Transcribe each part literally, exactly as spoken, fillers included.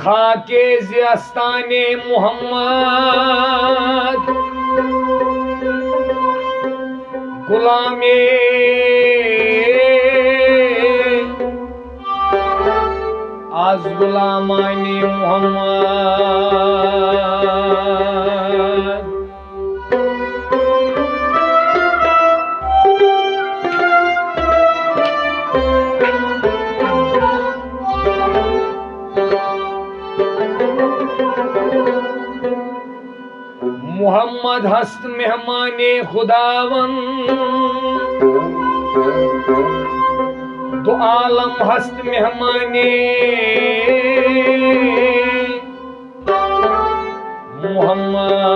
Pakis استان محمد، غلام از غلامان محمد۔ محمد ہست مہمان خداوند، دو عالم ہست مہمان محمد۔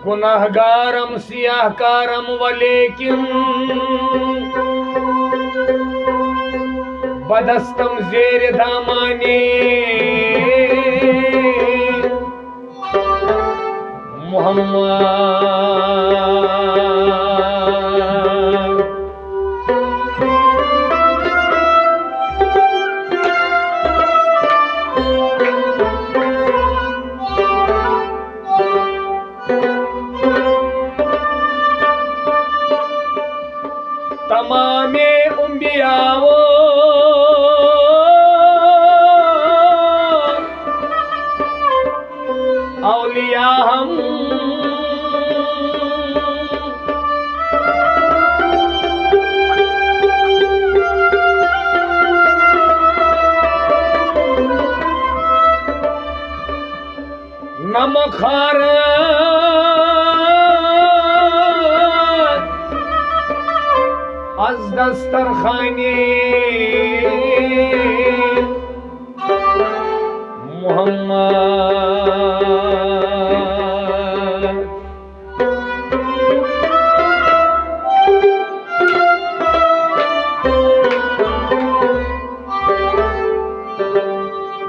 گناہ گارم، سیاہ کارم، ولیکن بدستم زیر دامانی محمد۔ تمام انبیاء و اولیاء ہم نمک خارت از دسترخوانی محمد۔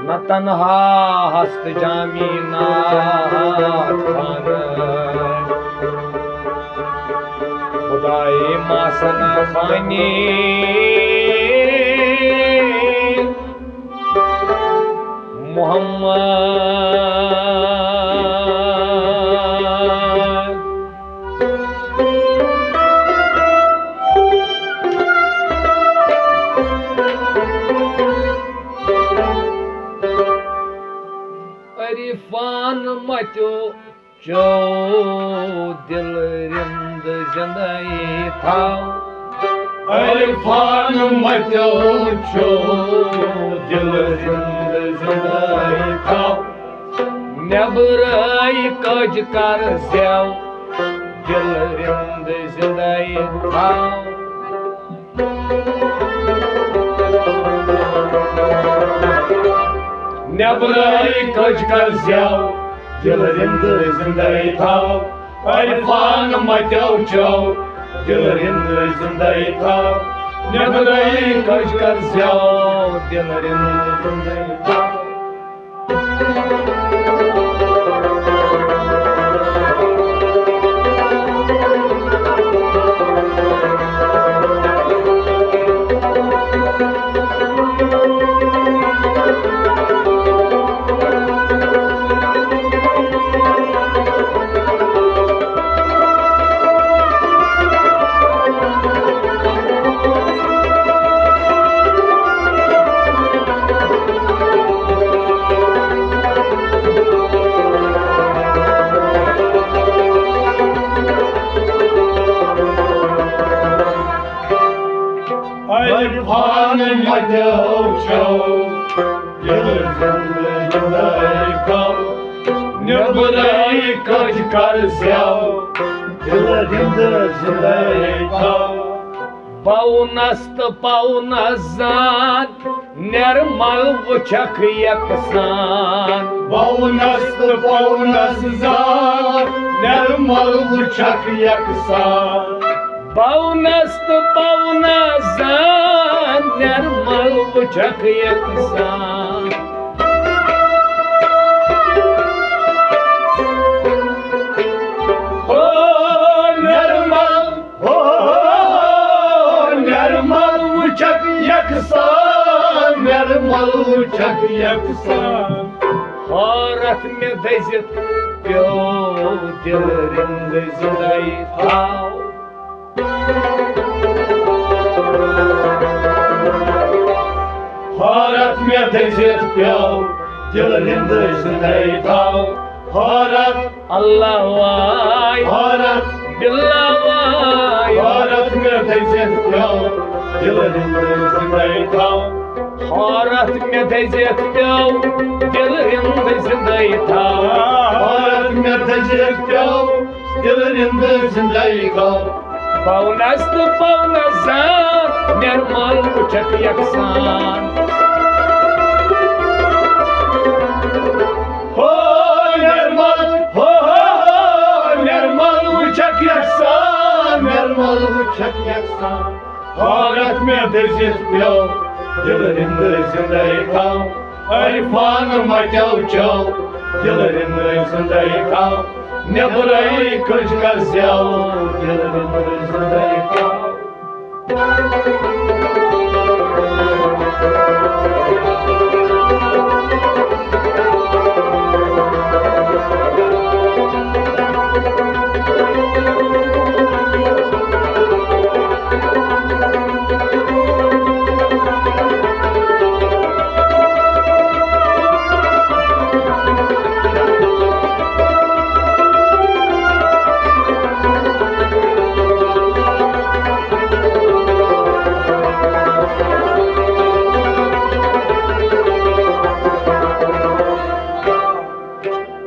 نہ تنہا ہست جامی نعت خوانن، خدائے ماسن خوانی محمد۔ عرفان متیو چو دل رند زندائی تھاو۔ عرفان متیو چو دل رند زندائی تھاو۔ نبرائی کج کر زیو دل رند زندائی تھاو۔ نبرائی کج کر زیو دل رند زندائی تھاو۔ عرفان متیو چو دل رند زندائی تھاو۔ نبرائی کج کر زیو دل رند زندائی تھاو۔ عرفان متیو چو دل رند زندائی تھاو۔ نبرائی کج کر زیو دل رند زندائی تھاو۔ بونس تہٕ پونس زان نرمل وٕچھکھ یکسان۔ بونس تہٕ پونس زان نرمل وٕچھکھ یکسان۔ بونس تہٕ پونس زان نرمل وٕچھکھ یکسان۔ ہو نرمل، ہو نرمل وٕچھکھ یکسان، نرمل وٕچھکھ یکسان۔ حٲرتھ مےٚ دٔزِتھ پیوٚو دِل رِنٛدٕ زِندَے تھاو۔ حٲرتھ مےٚ دٔزِتھ پیوٚو دِل رِنٛدٕ زِندَے تھاو۔ حٲرتھ اللہ واے۔ حٲرتھ۔ باللہ واے۔ حٲرتھ مےٚ دٔزِتھ پیوٚو دِل رِنٛدٕ زِندَے تھاو۔ حٲرتھ مےٚ دٔزِتھ پیوٚو دِل رِنٛدٕ زِندَے تھاو۔ حٲرتھ مےٚ دٔزِتھ پیوٚو دِل رِنٛدٕ زِندَے تھاو۔ پونس تہٕ پونس زان نرمل وٕچھکھ یکسان۔ ہو نرمل، ہو، ہو، ہو، نرمل وٕچھکھ یکسان، نرمل وٕچھکھ یکسان۔ حٲرتھ مےٚ دٔزِتھ پیوٚو دِل رِنٛدٕ زِندَے تھاو۔ عرفان مَتیو چیو دِل رِنٛدٕ زِندَے تھاو۔ نیٚبرَے کٔج کر زیو دِل رِنٛدٕ زِندَے تھاو۔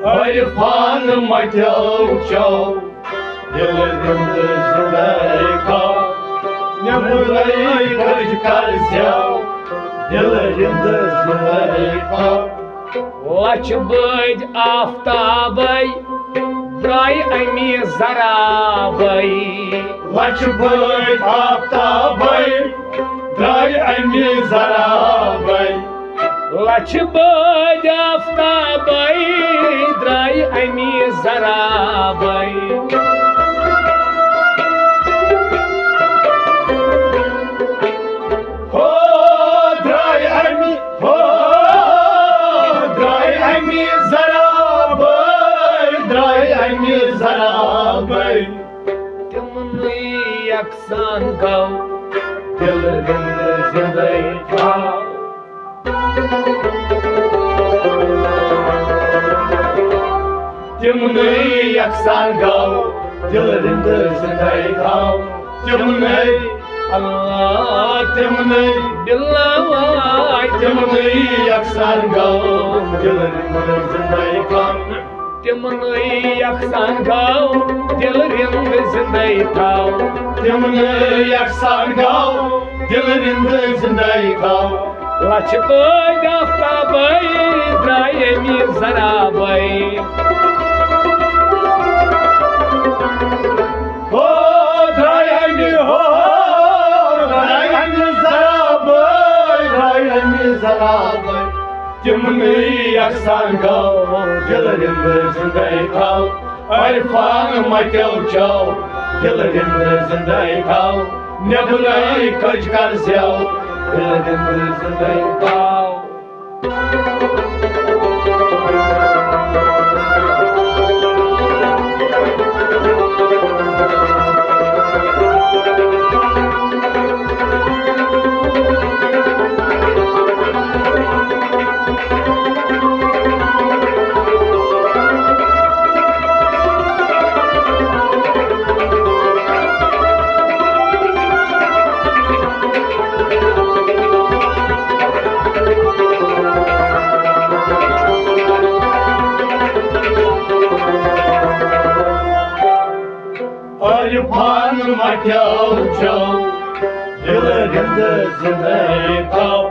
عرفان مَتیو چیو دِل رِنٛدٕ زِندَے تھاو۔ نیٚبرَے کٔج کر زیو دِل رِنٛدٕ زِندَے تھاو۔ لَچھِ بٔدۍ آفتابَے درٛاے اَمی ذرابَے۔ لَچھِ بٔدۍ آفتابَے درٛاے اَمی ذرابَے۔ لَچھِ بٔدۍ آفتابَے درٛاے اَمی ذرابَے۔ ہو درٛاے اَمی، ہو درٛاے اَمی ذرابَے، درٛاے اَمی ذرابَے۔ تِمنٕے یکسان گوٚو دِل رِنٛدٕ زِندَے تھاو۔ تِمنٕے یکسان گوٚو دِل رِنٛدٕ زِندَے تھاو۔ تِمنٕے اللہ، تِمنٕے باللہ واے۔ تِمنٕے یکسان گوٚو دِل رِنٛدٕ زِندَے تھاو۔ تِمنٕے یکسان گوٚو دِل رِنٛدٕ زِندَے تھاو۔ تِمنٕے یکسان گوٚو دِل رِنٛدٕ زِندَے تھاو۔ لَچھِ بٔدۍ آفتابَے درٛاے اَمی ذرابَے۔ ہو درٛاے اَمی، ہو درٛاے اَمی ذرابَے، درٛاے اَمی ذرابَے۔ تِمنٕے یکسان گوٚو دِل رِنٛدٕ زِندَے تھاو۔ عرفان مَتیو چیو دِل رِنٛدٕ زِندَے تھاو۔ نیٚبرَے کٔج کر زیو دِل رِنٛدٕ زِندَے تھاو۔ عرفان مَتیو چیو دِل رِنٛدٕ زِندَے تھاو۔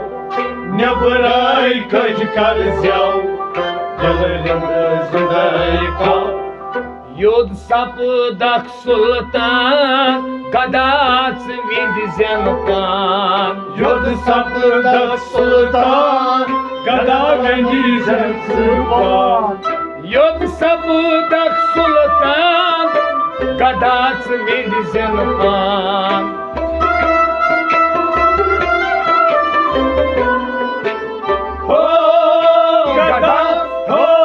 نیٚبرَے کٔج کر زیو دِل رِنٛدٕ زِندَے تھاو۔ یوٚد سپدکھ سلطان، گدا ژٕ وِنٛدۍ زٮ۪ن پان۔ یوٚد سپدکھ سلطان، گدا وِنٛدۍ زٮ۪ن ژٕ پان۔ یوٚد سپدکھ سلطان، گدا ژٕ وِنٛدۍ زٮ۪ن پان۔ ہو گدا، ہو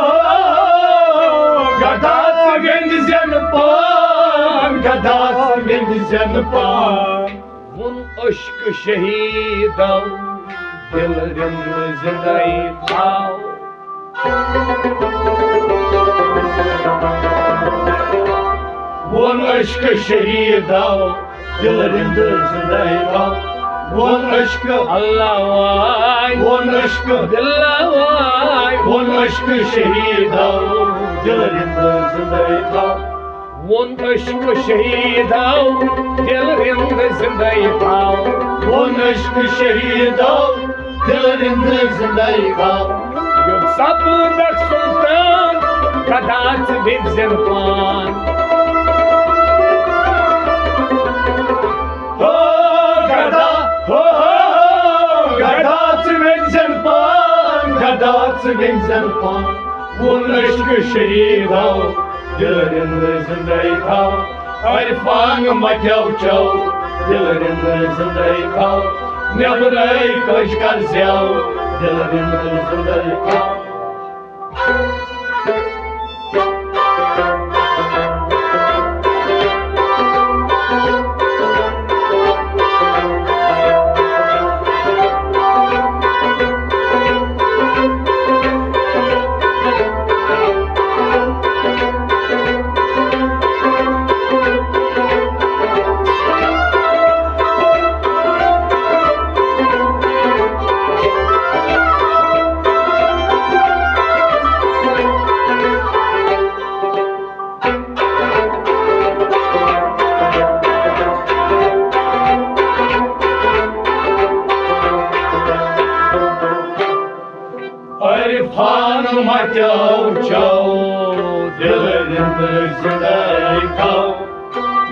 گدا ژٕ وِنٛدۍ زٮ۪ن پان، گدا ژٕ وِنٛدۍ زٮ۪ن پان۔ ووٚن عشق شہیدو، دل رِند زندے تھاو۔ ووٚن عشق شہیدو، دل رِند زندے تھاو۔ ووٚن عشق اللہ واے، ووٚن عشق باللہ واے۔ ووٚن عشق شہیدو، دل رِند زندے تھاو۔ ووٚن عشق شہیدو، دل رِند زندے تھاو۔ ووٚن عشق شہیدو، دل رِند زندے تھاو۔ یوٚد سپدکھ سلطان، گدا ژٕ وِنٛدۍ زٮ۪ن پان۔ ہو گدا، ہو، ہو، گدا ژٕ وِنٛدۍ زٮ۪ن پان، گدا ژٕ وِنٛدۍ زٮ۪ن پان۔ ووٚن عشق شہیدو، دل رِند زندے تھاو۔ عرفان متیو چو، دل رِند زندے تھاو۔ نیبرے کٔج کر زیو، دل رِند زندے تھاو۔ عرفان متیو چو، دل رِند زندے تھاو۔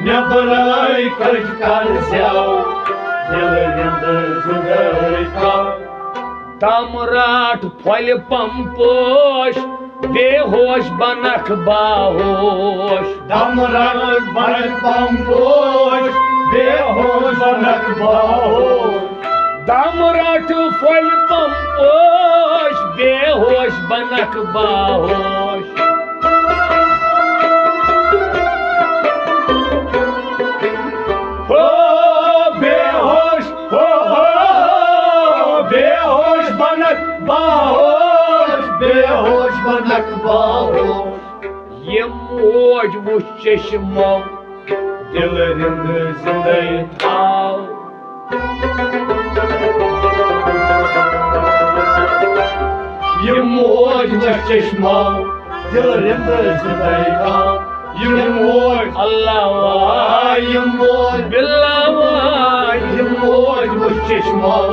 نیبرے کٔج کر زیو، دل رِند زندے تھاو۔ دم راٹھ پھۄلہِ پمپوش، بے ہوش بنکھ باہوش۔ دم راٹھ پھۄلہِ پمپوش، بے ہوش بنکھ باہوش۔ دم راٹھ پھۄلہِ پمپوش، بے ہوش بنکھ باہوش۔ ہو بے ہوش، ہو، ہو، بے ہوش بنکھ باہوش، بے ہوش بنکھ باہوش۔ یہِ موج وُچھ چشمو، دل رِند زندے تھاو۔ یہِ موج وُچھ چشمو، دل رِند زندے تھاو۔ یہِ موج اللہ واے، یہِ موج باللہ واے۔ یہِ موج وُچھ چشمو،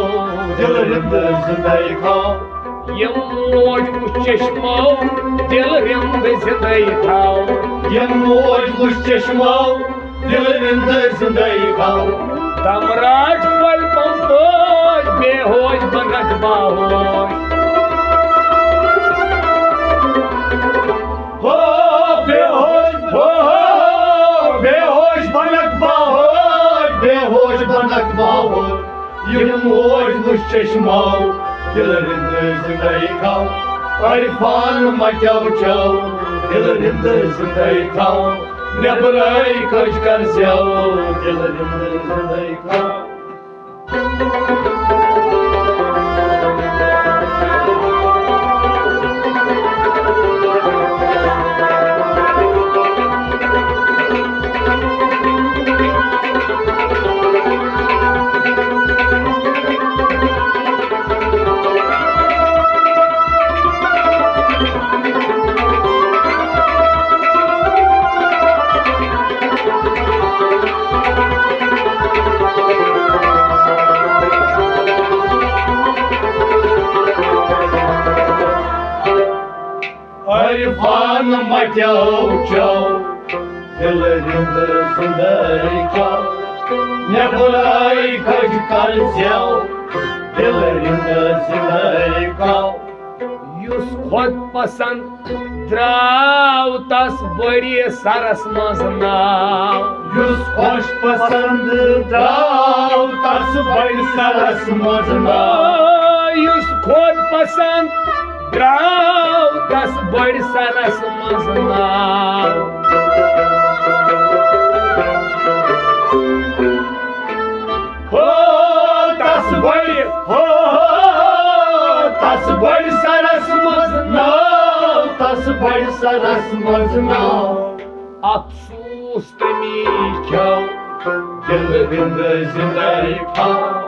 دل رِند زندے تھاو۔ یہِ موج وُچھ چشمو، دل رِند زندے تھاو۔ یہِ موج وُچھ چشمو، دل رِند زندے تھاو۔ دم راٹھ پھۄلہِ پمپوش، بے ہوش بنکھ باہوش۔ ہو بے ہوش، ہو، ہو، بے ہوش بنکھ باہوش، بے ہوش بنکھ باہوش۔ یہِ موج وُچھ چشمو، دل رِند زندے تھاو۔ عرفان متیو چو، دل رِند زندے تھاو۔ نیبرے کٔج کر زیو، دل رِند زندے تھاو۔ عرفان متیو چو، دِلہٕ رِنٛدٕ زِنٛدَے کھٮ۪و، نٮ۪برَے کھٔج کر زٮ۪و، دِلہٕ رِنٛدٕ زِنٛدَے کھٮ۪و۔ یُس خۄد پسنٛد درٛاو تس بٔڑِ سرس منٛز ناو۔ یُس خۄش پسنٛد درٛاو تس بٔڑِ سرس منٛز ناو۔ آ، یُس خۄد پسنٛد درٛاو تس بٔڑِ سرس منٛز ناو۔ ہو، تس بٔڑِ، ہو، تس بٔڑِ سرس منٛز ناو، تس بٔڑِ سرس منٛز ناو۔ افسوس تٔمی کھیوٚو، دِلہٕ رِنٛدٕ زِنٛدَے تھاو۔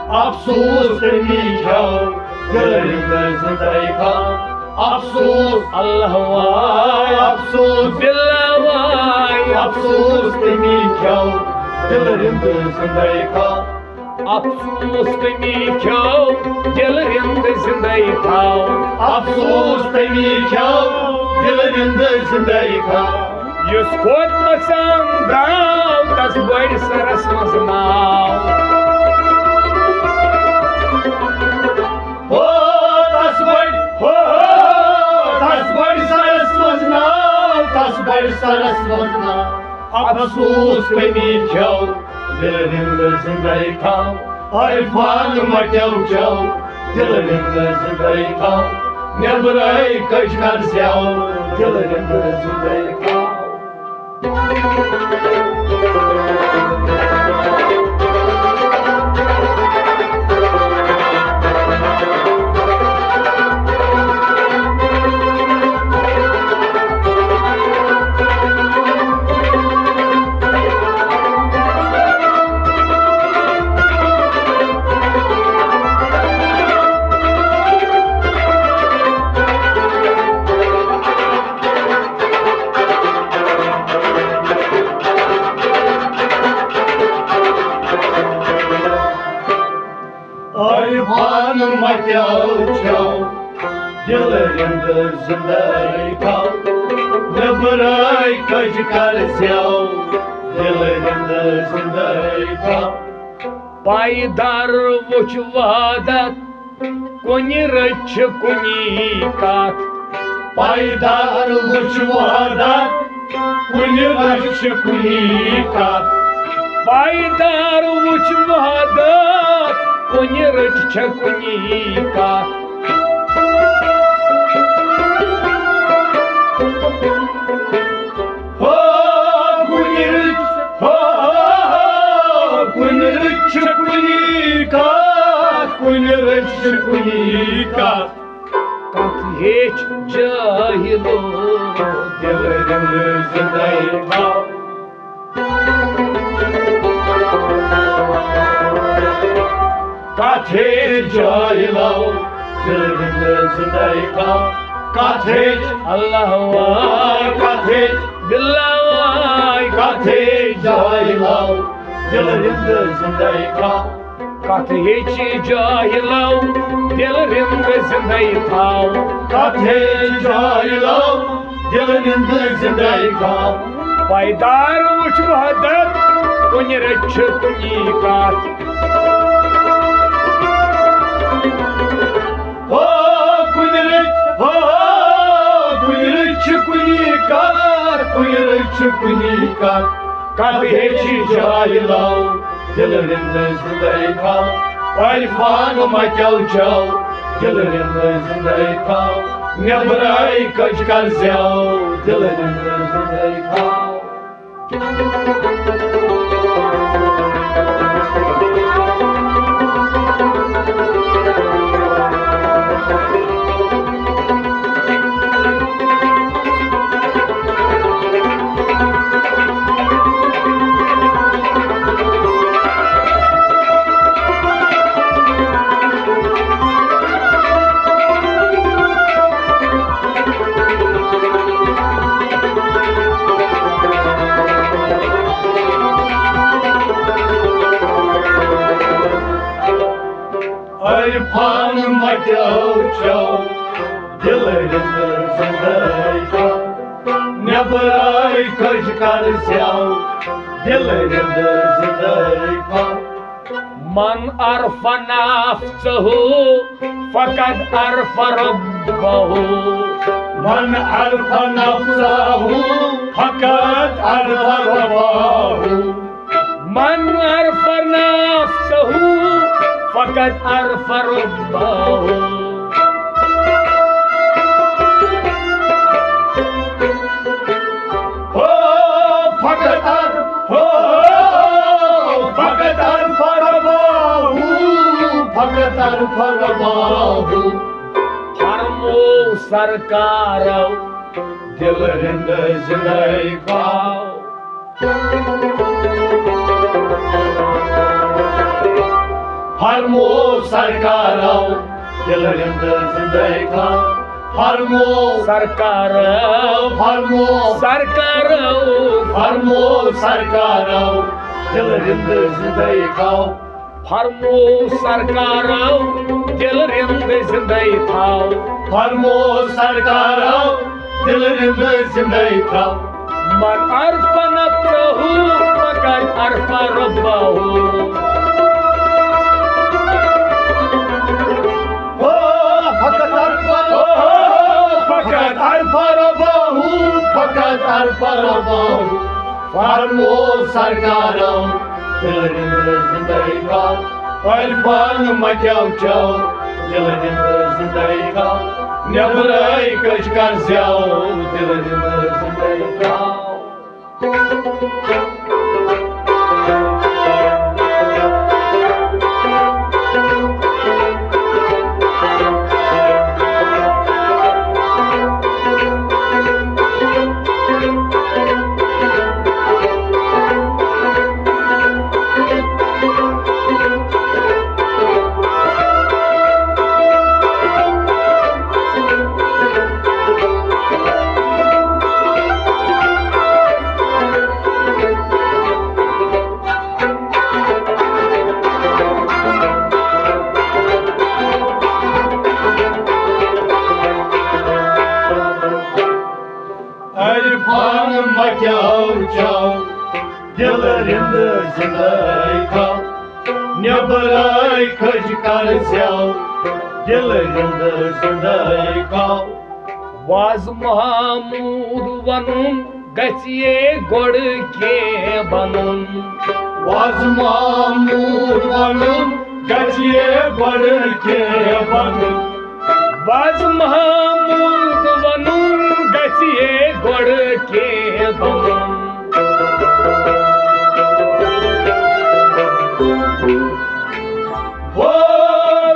افسوس تٔمی کھیوٚو، دِلہٕ رِنٛدٕ زِنٛدَے تھاو۔ افسوس، اللہ واے، افسوس، باللہ واے، افسوس تٔمی کھیوٚو، دِلہٕ رِنٛدٕ زِنٛدَے تھاو۔ افسوس تٔمی کھیوٚو، دِلہٕ رِنٛدٕ زِنٛدَے تھاو۔ افسوس تٔمی کھیوٚو، دِلہٕ رِنٛدٕ زِنٛدَے تھاو۔ یُس خۄد پسنٛد درٛاو، تس بٔڑِ سرس منٛز ناو۔ ہو، تس بٔڑِ، ہو، تس بٔڑِ سرس منٛز ناو، تس بٔڑِ سرس منٛز ناو۔ افسوس تٔمی کھیوٚو، دِلہٕ رِنٛدٕ زِنٛدَے تھاو۔ عرفان مَہ چٮ۪و چٮ۪و، دِلہٕ رِنٛدٕ زِنٛدَے تھاو۔ نٮ۪برَے کٔج کر زٮ۪و، دِلہٕ رِنٛدٕ زِنٛدَے تھاو۔ عرفان مَہ چٮ۪و چٮ۪و، دِلہٕ رِنٛدٕ زِنٛدَے تھاو۔ نٮ۪برَے کٔج کر زٮ۪و، دِلہٕ رِنٛدٕ زِنٛدَے تھاو۔ پایدار وُچھ وحدت، کُنہِ رٔژھِ چھِ کُنی کتھ۔ پایدار وُچھ وحدت، کُنہِ رٔژھِ چھِ کُنی کتھ۔ پایدار وُچھ وحدت، کُنہِ رٔژھِ چھِ کُنی کتھ۔ ہو، کُنہِ رٔژھِ، ہو، کُنہِ رٔژھِ چھِ کُنی کتھ، کُنہِ رٔژھِ چھِ کُنی کتھ۔ کتھ ہیٚچھ جٲہِلو، دِلہٕ رِنٛدٕ زِنٛدَے تھاو۔ کتھ ہیٚچھ جٲہِلو، دِلہٕ رِنٛدٕ زِنٛدَے تھاو۔ کتھ ہیٚچھ، اللہ واے، کتھ ہیٚچھ، باللہ واے، کتھ ہیٚچھ جٲہِلو، دِلہٕ رِنٛدٕ زِنٛدَے تھاو۔ کتھ ہیٚچھ جٲہِلو، دِلہٕ رِنٛدٕ زِنٛدَے تھاو۔ کتھ ہیٚچھ جٲہِلو، دِلہٕ رِنٛدٕ زِنٛدَے تھاو۔ پایدار وُچھ وحدت، کُنہِ رٔژھِ چھِ کُنی کتھ۔ ہو، کُنہِ رٔژھِ، ہو، کُنہِ رٔژھِ چھِ کُنی کتھ، کُنہِ رٔژھِ چھِ کُنی کتھ۔ کتھ ہیٚچھ جٲہِلو، دِلہٕ رِنٛدٕ زِنٛدَے تھاو۔ عرفان مَہ چٮ۪و چٮ۪و، دِلہٕ رِنٛدٕ زِنٛدَے تھاو۔ نٮ۪برَے کٔج کر زٮ۪و، دِلہٕ رِنٛدٕ زِنٛدَے تھاو۔ عرفان مَہ چٮ۪و چٮ۪و، دِلہٕ رِنٛدٕ زِنٛدَے تھاو، نٮ۪برَے کٔج کر زٮ۪و، دِلہٕ رِنٛدٕ زِنٛدَے تھاو۔ من عرف نفسه فقد عرف ربه۔ من عرف نفسه فقد عرف ربه۔ من عرف نفسه فقد عرف ربه۔ ہو، فقط عرف، ہو، فقط عرف ربه، فقط عرف ربه۔ فرمو سرکارو، دِلہٕ رِنٛدٕ زِنٛدَے تھاو۔ فرمو سرکارو، دِلہٕ رِنٛدٕ زِنٛدَے تھاو۔ فرمو سرکارو، فرمو سرکارو، فرمو سرکارو، دِلہٕ رِنٛدٕ زِنٛدَے تھاو۔ فرمو سرکارو، دِلہٕ رِنٛدٕ زِنٛدَے تھاو۔ فرمو سرکارو، دِلہٕ رِنٛدٕ زِنٛدَے تھاو۔ من عرف نفسه فقد عرف ربه۔ او، فقط عرف، او، فقط عرف ربه، فقط عرف ربه۔ فرمو سرکارو، دِلہٕ رِنٛدٕ زِنٛدَے تھاو۔ عرفان مَتیو چٮ۪و، دِلہٕ رِنٛدٕ زِنٛدَے تھاو۔ نٮ۪برَے کٔج کر زٮ۪و، دِلہٕ رِنٛدٕ زِنٛدَے تھاو۔ عرفان مَتیو چٮ۪و، دِلہٕ رِنٛدٕ زِنٛدَے تھاو۔ نٮ۪برَے کھٔج کر زٮ۪و، دِلہٕ رِنٛدٕ زِنٛدَے تھاو۔ واز محمود وَنُن گژھِ ہے گۄڈٕ کینٛہہ بَنُن۔ واز محمود وَنُن گژھِ ہے گۄڈٕ کینٛہہ بَنُن۔ واز محمود وَنُن گژھِ ہے گۄڈٕ کینٛہہ بَنُن۔ ہو،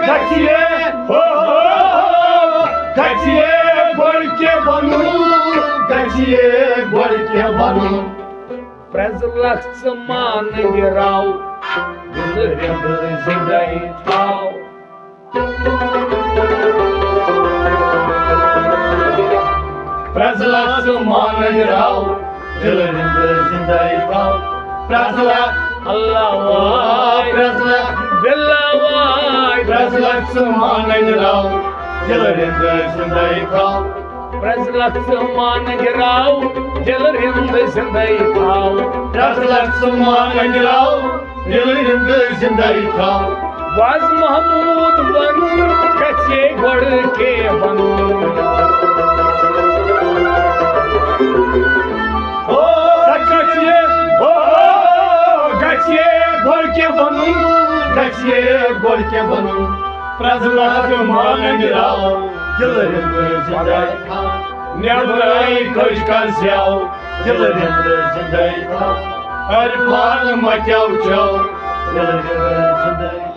گژھِ ہے، ہو، ہو، گژھِ ہے گۄڈٕ کینٛہہ بَنُن، گژھِ ہے گۄڈٕ کینٛہہ بَنُن۔ پرٛٮ۪زلَکھ ژٕ مانٕنۍ راو، دِلہٕ رِنٛدٕ زِنٛدَے تھاو۔ پرٛٮ۪زلَکھ ژٕ مانٕنۍ راو، دِلہٕ رِنٛدٕ زِنٛدَے تھاو۔ پرٛٮ۪زلَکھ، اللہ واے۔ پرٛٮ۪زلَکھ، باللہ واے۔ پرٛٮ۪زلَکھ ژٕ مانٕنۍ راو، دِلہٕ رِنٛدٕ زِنٛدَے تھاو۔ پرٛٮ۪زلَکھ ژٕ مانٕنۍ راو، دِلہٕ رِنٛدٕ زِنٛدَے تھاو۔ پرٛٮ۪زلَکھ ژٕ مانٕنۍ راو، دِلہٕ رِنٛدٕ زِنٛدَے تھاو۔ واز محمود وَنُن گژھِ ہے گۄڈٕ کینٛہہ بَنُن۔ او، گژھِ ہے، او، گژھِ ہے گۄڈٕ کینٛہہ بَنُن، گژھِ ہے گۄڈٕ کینٛہہ بَنُن۔ پرٛٮ۪زلَکھ ژٕ مانٕنۍ راو، دِلہٕ رِنٛدٕ زِنٛدَے تھاو۔ نٮ۪برَے کھٔج کر زٮ۪و، دِلہٕ رِنٛدٕ زِنٛدَے تھاو۔ عرفان مَتیو چٮ۪و، دِلہٕ رِنٛدٕ زِنٛدَے تھاو۔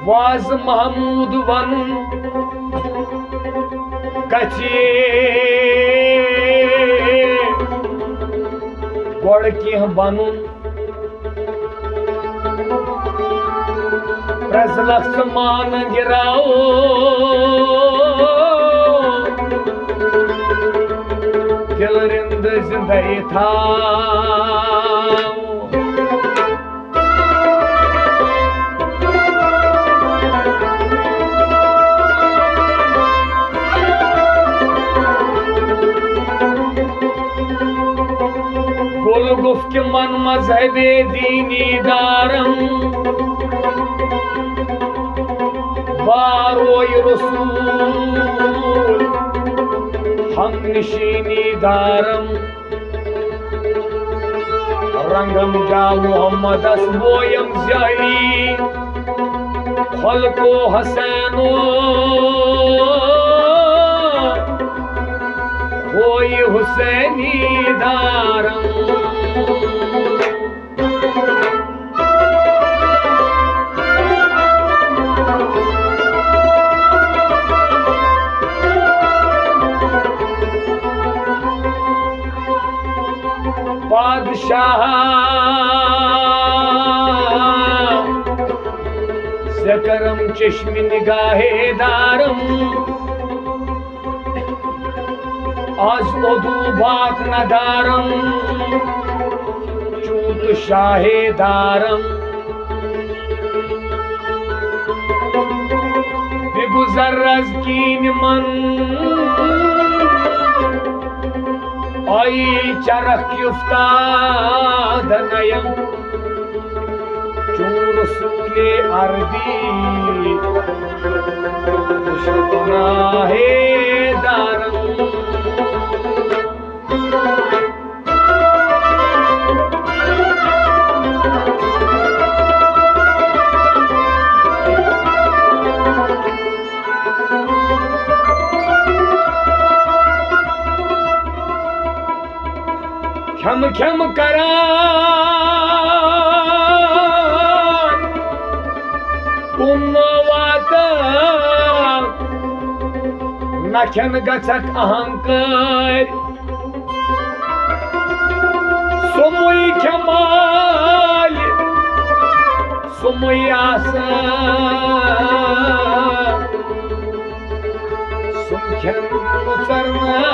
واز محمود وَنُن گژھِ گۄڈٕ کینٛہہ بَنُن۔ پرٛٮ۪زلَس مان گِراوو، دِل رِنٛد زِندَے تھاوو۔ گُل گُف کہِ من مذہبِ دیٖنی دارم، باروی رسول ہم نشینی دارم۔ رنگم جا محمدس بویم زیالی، خلقو حسینو ہوئی حسینی دارم۔ پادشاہ ز کرم چشم نگاہ دارم، از ادو باک ندارم، چوت شاہ دارم۔ بگذر از کین من، آئی چرخ افتاد نیم۔ چون رسول عربی، عشق گناہ دارم۔ کھم کھم کران کُن واتان، نہ کھٮ۪ن گژھکھ اہنکار۔ سُمُے کھٮ۪مالہِ، سُمُے آسان، سُم کھٮ۪ن مُژرنہٕ